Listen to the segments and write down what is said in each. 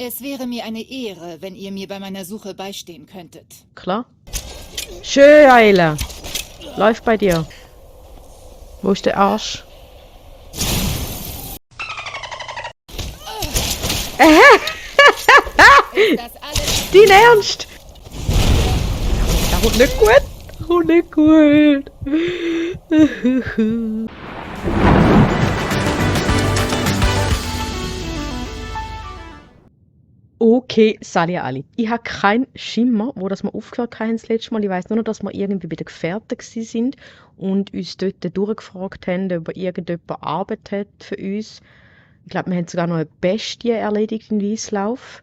Es wäre mir eine Ehre, wenn ihr mir bei meiner Suche beistehen könntet. Klar. Schön, Ayla. Läuft bei dir. Wo ist der Arsch? Ist das alles? Dein Ernst? Das kommt nicht gut. Das kommt nicht gut. Okay, Sali Ali. Ich habe keinen Schimmer, wo das wir aufgehört haben das letzte Mal. Ich weiss nur noch, dass wir irgendwie bei den Gefährten sind und uns dort durchgefragt haben, ob irgendjemand Arbeit hat für uns. Ich glaube, wir haben sogar noch eine Bestie erledigt in Weißlauf.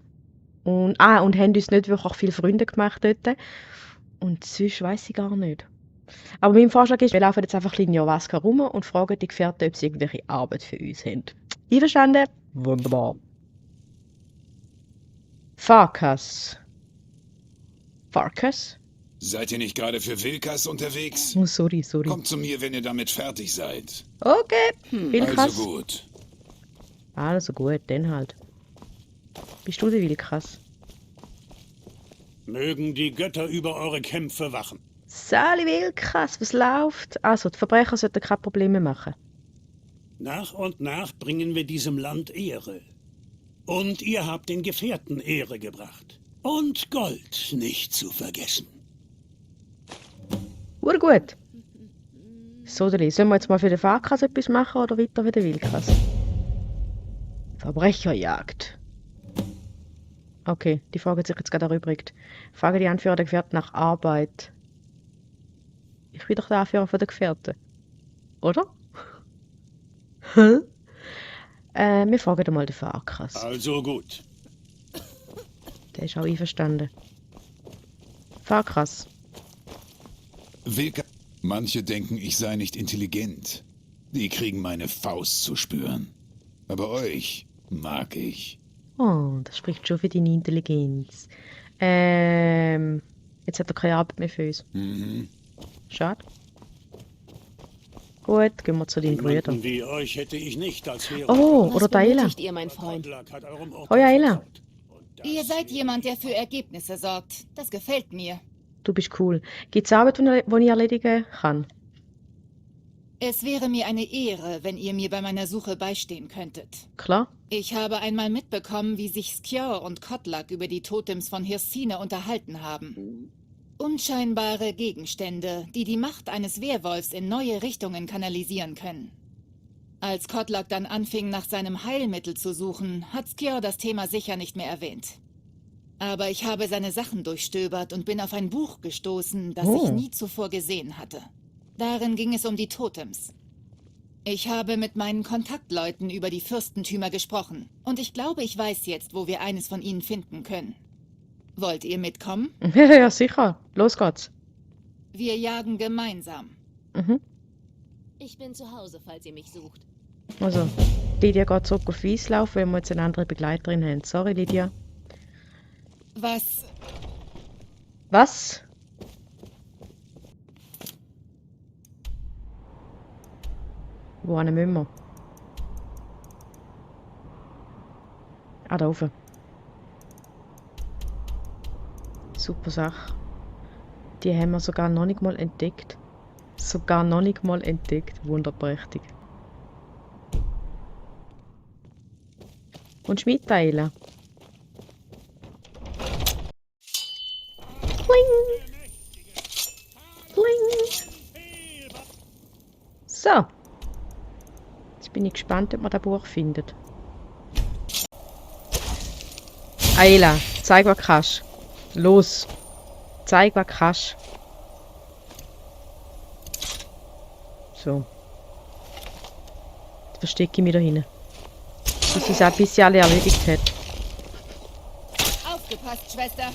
Und haben uns nicht wirklich viele Freunde gemacht dort. Und sonst weiss ich gar nicht. Aber mein Vorschlag ist, wir laufen jetzt einfach in Javaska rum und fragen die Gefährten, ob sie irgendwelche Arbeit für uns haben. Einverstanden? Wunderbar. Farkas. Farkas? Seid ihr nicht gerade für Wilkas unterwegs? Oh, sorry. Kommt zu mir, wenn ihr damit fertig seid. Okay. Wilkas. Also gut. Also gut, dann halt. Bist du der Wilkas? Mögen die Götter über eure Kämpfe wachen. Sali Wilkas, was läuft? Also, die Verbrecher sollten keine Probleme machen. Nach und nach bringen wir diesem Land Ehre. Und ihr habt den Gefährten Ehre gebracht. Und Gold nicht zu vergessen. Urgut. So, Deli, sollen wir jetzt mal für den Farkas etwas machen oder weiter für den Wilkas? Verbrecherjagd. Okay, die Frage hat sich jetzt gerade erübrigt. Frage die Anführer der Gefährten nach Arbeit. Ich bin doch der Anführer von der Gefährten. Oder? Hä? Wir fragen mal den Farkas. Also gut. Der ist auch einverstanden. Farkas. Wilkas. Manche denken, ich sei nicht intelligent. Die kriegen meine Faust zu spüren. Aber euch mag ich. Oh, das spricht schon für deine Intelligenz. Jetzt hat er keine Arbeit mehr für uns. Schade. Gut, gehen wir zu deinen Brüdern. Jemanden wie euch hätte ich nicht als Hero. Oh, oder Daila. benötigt ihr, mein Freund? Kodlak hat eurem Urteil Hoi, Ayla. vertraut. Und das Ihr seid jemand, der für Ergebnisse sorgt. Das gefällt mir. Du bist cool. Gibt es Arbeit, die ich erledigen kann? Es wäre mir eine Ehre, wenn ihr mir bei meiner Suche beistehen könntet. Klar. Ich habe einmal mitbekommen, wie sich Skjor und Kodlak über die Totems von Hirsine unterhalten haben. Unscheinbare Gegenstände, die die Macht eines Werwolfs in neue Richtungen kanalisieren können. Als Kodlak dann anfing, nach seinem Heilmittel zu suchen, hat Skjor das Thema sicher nicht mehr erwähnt. Aber ich habe seine Sachen durchstöbert und bin auf ein Buch gestoßen, das ich nie zuvor gesehen hatte. Darin ging es um die Totems. Ich habe mit meinen Kontaktleuten über die Fürstentümer gesprochen und ich glaube, ich weiß jetzt, wo wir eines von ihnen finden können. Wollt ihr mitkommen? Ja, sicher. Los geht's. Wir jagen gemeinsam. Ich bin zu Hause, falls ihr mich sucht. Also, Lydia geht zurück auf Weißlauf, weil wir jetzt eine andere Begleiterin haben. Sorry, Lydia. Was? Was? Wohin müssen wir? Ah, da oben. Super Sache. Die haben wir sogar noch nicht mal entdeckt. Wunderprächtig. Und mitteilen. Pling! Pling! So. Jetzt bin ich gespannt, ob man das Buch findet. Ayla, zeig, was kannst. Los. Zeig, was kannst. So. Jetzt verstecke ich mich da hinten. Bis sie es ein bisschen alle erledigt hat. Aufgepasst, Schwester.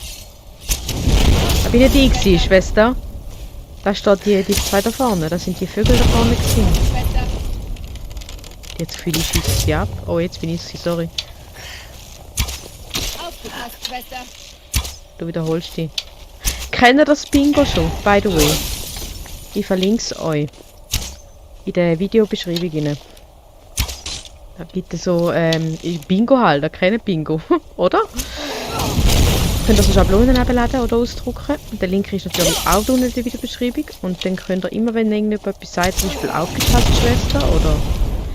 Da bin ich die, Schwester. Da steht die zwei da vorne. Das sind die Vögel da vorne gewesen. Schwester. Jetzt fühle ich sie ab. Oh, jetzt bin ich sie, sorry. Aufgepasst, Schwester. Du wiederholst die. Kennt ihr das Bingo schon, by the way? Ich verlinke es euch. In der Videobeschreibung. Da gibt es so, Bingo halt, da kennt Bingo, oder? Könnt ihr so Schablonen abladen oder ausdrucken. Und der Link ist natürlich auch unten in der Videobeschreibung. Und dann könnt ihr immer, wenn irgendjemand etwas sagt, zum Beispiel aufgepasst, Schwester, oder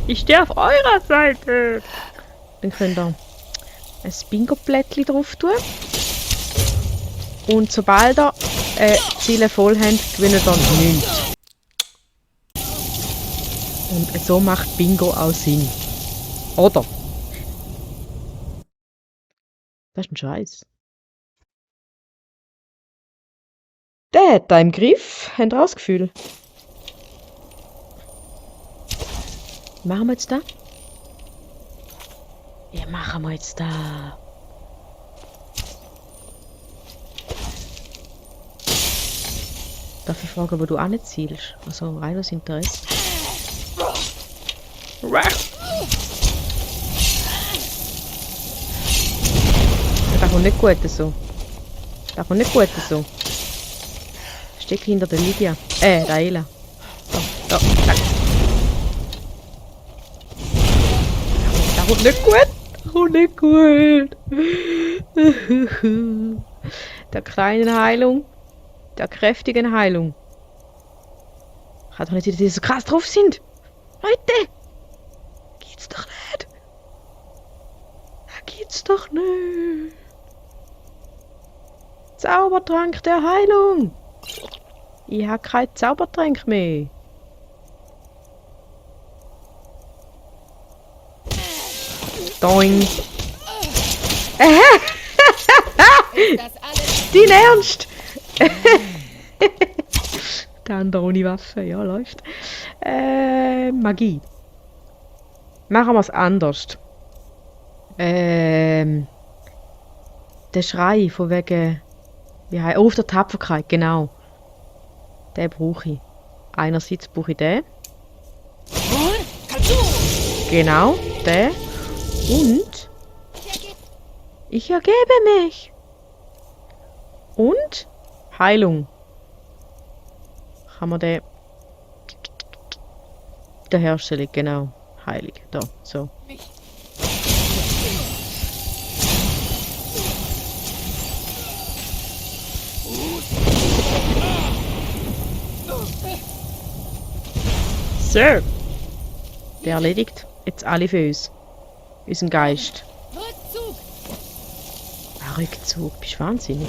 ich stehe auf eurer Seite, dann könnt ihr ein Bingo-Blättchen drauf tun. Und sobald ihr Ziele voll habt, gewinnt ihr nichts. Und so macht Bingo auch Sinn. Oder? Das ist ein Scheiß. Der hat da im Griff. Habt ihr auch das Gefühl? Machen wir jetzt da? Ja, machen wir jetzt da. Darf ich fragen, wo du auch nicht zielst? Also rein aus Interesse. Das kommt nicht gut so. Das kommt nicht gut so. Steck hinter der Lydia. Der Ela. Da, zack. Das kommt nicht gut. Das kommt nicht gut. Der kleinen Heilung. Der kräftigen Heilung. Kann doch nicht, dass die so krass drauf sind. Leute! Geht's doch nicht. Geht's doch nicht. Zaubertrank der Heilung. Ich habe keinen Zaubertrank mehr. Doing. Das alles Dein Ernst? Der andere ohne Waffe, ja, läuft. Magie. Machen wir es anders. Der Schrei von wegen. Wie heißt auf der Tapferkeit, genau. Den brauche ich. Einerseits brauche ich den. Genau, den. Und ich ergebe mich. Und Heilung. Kann man den wiederherstellen, genau. Heilig. Da, so. So. Der erledigt jetzt alle für uns. Unseren Geist. Rückzug! Rückzug, bist du wahnsinnig?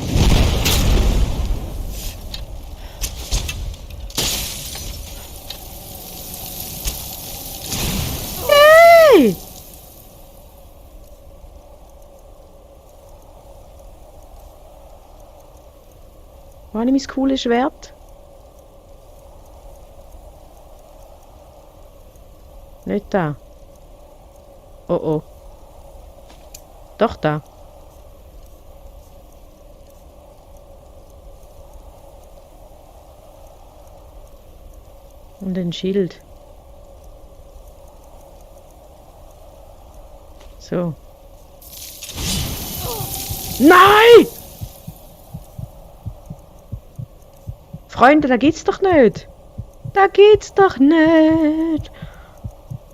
Hey! Wo habe ich mein cooles Schwert? Nicht da. Oh oh. Doch da. Und ein Schild. So. Nein! Freunde, da geht's doch nicht. Da geht's doch nicht.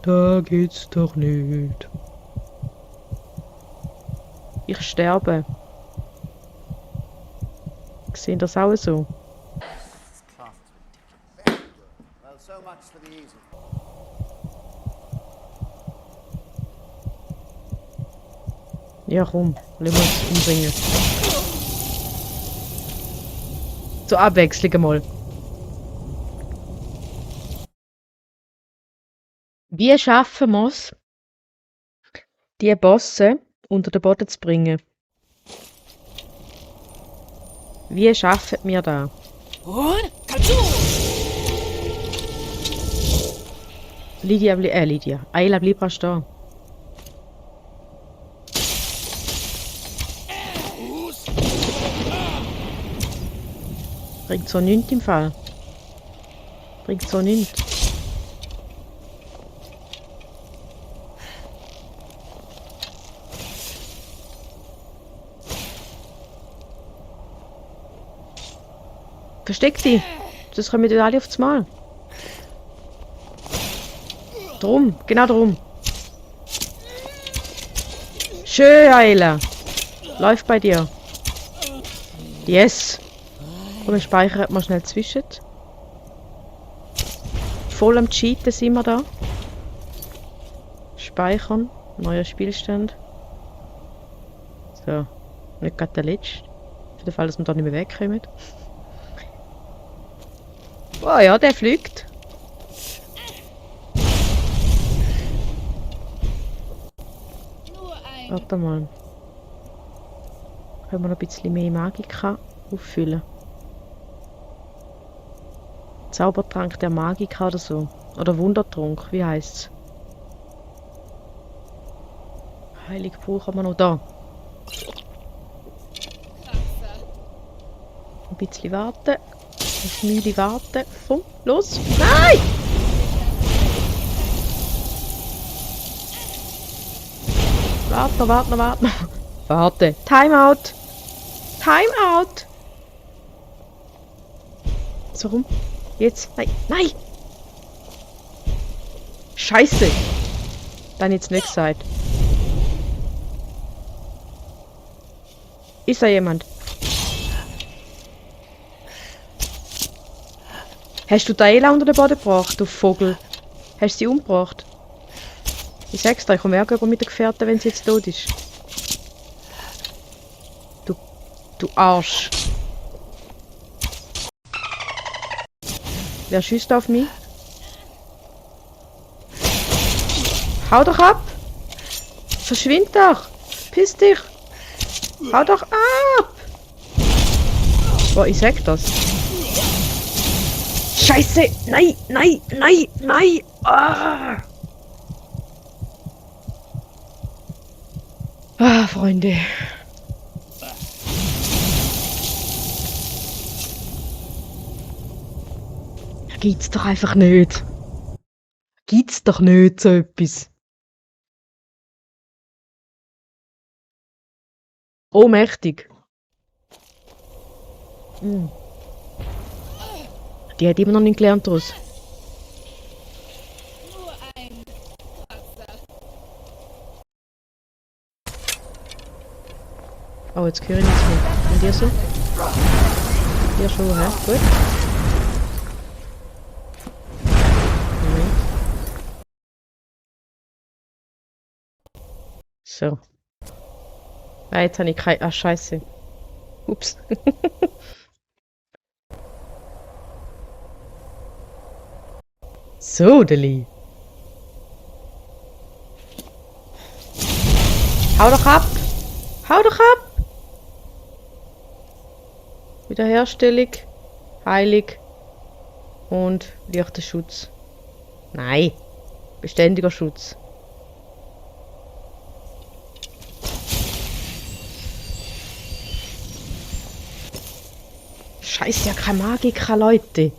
Da geht's doch nicht. Ich sterbe. Sehen das auch so? Ja, komm, lass uns umbringen. Zur Abwechslung mal. Wie schaffen wir es, die Bosse unter den Boden zu bringen? Wie schaffen wir das? Lydia. Ayla, bleib rasch da. Bringt so nichts im Fall. Bringt so nichts. Versteck dich! Das kommen wir alle aufs Mal. Drum, genau drum. Schön, Eile. Läuft bei dir. Yes. Und wir speichern mal schnell zwischen. Voll am Cheaten sind wir da. Speichern. Neuer Spielstand. So. Nicht gerade der letzte. Für den Fall, dass wir da nicht mehr wegkommen. Oh ja, der fliegt. Nur ein. Warte mal. Können wir noch ein bisschen mehr Magika auffüllen? Zaubertrank der Magika oder so. Oder Wundertrunk, wie heisst's? Heilig brauchen wir noch da. Ein bisschen warten. Ein Mühle warten. Komm, los! Nein! Warte. Warte. Timeout! Timeout! So rum. Jetzt. Nein! Scheiße! Dann jetzt nicht gesagt. Ist da jemand? Hast du Dayla unter den Boden gebracht, du Vogel? Hast du sie umgebracht? Ich sag's dir, ich komme Ärger mit der Gefährten, wenn sie jetzt tot ist. Du Arsch. Wer schießt auf mich? Hau doch ab! Verschwind doch! Piss dich! Hau doch ab! Boah, ich sag das. Scheiße! Nein! Freunde. Gibt's doch einfach nicht. Gibt's doch nicht so etwas. Ohnmächtig. Die hat immer noch nicht gelernt daraus. Nur ein Kratzer. Oh, jetzt höre ich nichts mehr. Und ihr so? Ihr schon, hä? Gut. Moment. So. Ah, jetzt habe ich keine... Ah, scheiße. Ups. So, Deli. Hau doch ab! Hau doch ab! Wiederherstellung, heilig und leichter Schutz. Nein, beständiger Schutz. Scheiße, ja kein Magikra, Leute.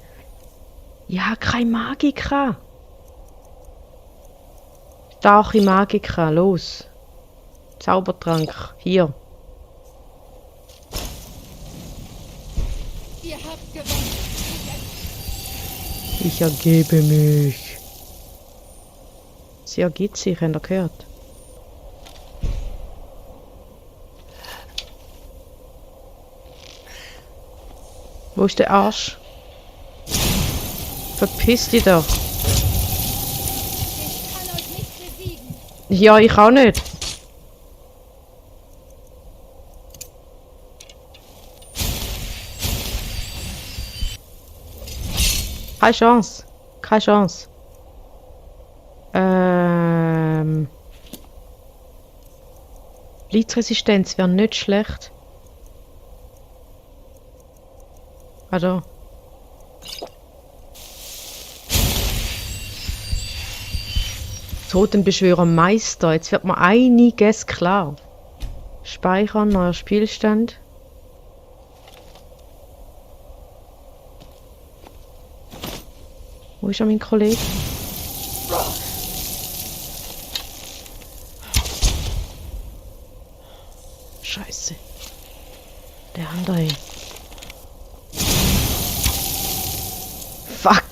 Ja, kein Magikra. Starke Magikra, los. Zaubertrank, hier. Ihr habt gewonnen. Ich ergebe mich. Sie ergibt sich, habt ihr gehört? Wo ist der Arsch? Verpiss dich doch. Ich kann euch nicht besiegen. Ja, ich auch nicht. Keine Chance. Keine Chance. Blitzresistenz wäre nicht schlecht. Also. Totenbeschwörer Meister. Jetzt wird mir einiges klar. Speichern, neuer Spielstand. Wo ist mein Kollege? Scheiße. Der andere. Fuck.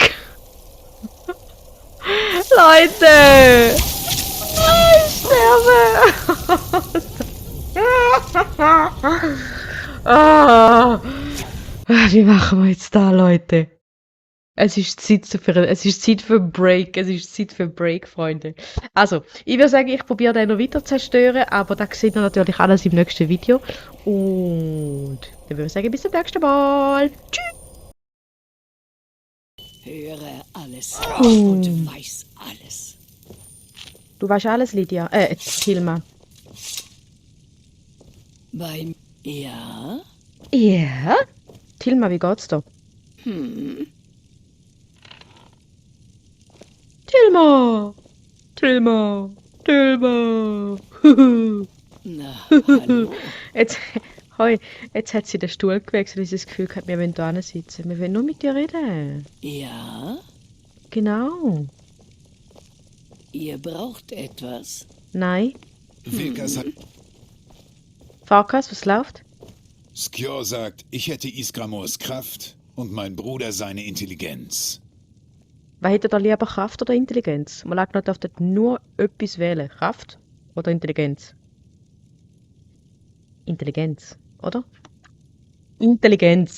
Leute! Ich sterbe! Ah, wie machen wir jetzt da, Leute? Es ist Zeit für einen Break. Es ist Zeit für einen Break, Freunde. Also, ich würde sagen, ich probiere den noch weiter zu zerstören, aber das sieht ihr natürlich alles im nächsten Video. Und dann würde ich sagen, bis zum nächsten Mal. Tschüss! Höre alles Oh. und weiß alles. Du weißt alles, Lydia. Hilma. Bei ja? Ja? Hilma, wie geht's da? Tilma! Tilma! Tilma! Na, hallo. Jetzt, hoi, jetzt hat sie den Stuhl gewechselt, weil sie das Gefühl hat, wir wollen da sitzen. Wir wollen nur mit dir reden. Ja? Genau. Ihr braucht etwas? Nein. Vilkas hat... Farkas, was läuft? Skjor sagt, ich hätte Isgramors Kraft und mein Bruder seine Intelligenz. Wer hätte da lieber Kraft oder Intelligenz? Man lag dort nur etwas wählen. Kraft oder Intelligenz? Intelligenz, oder? Intelligenz.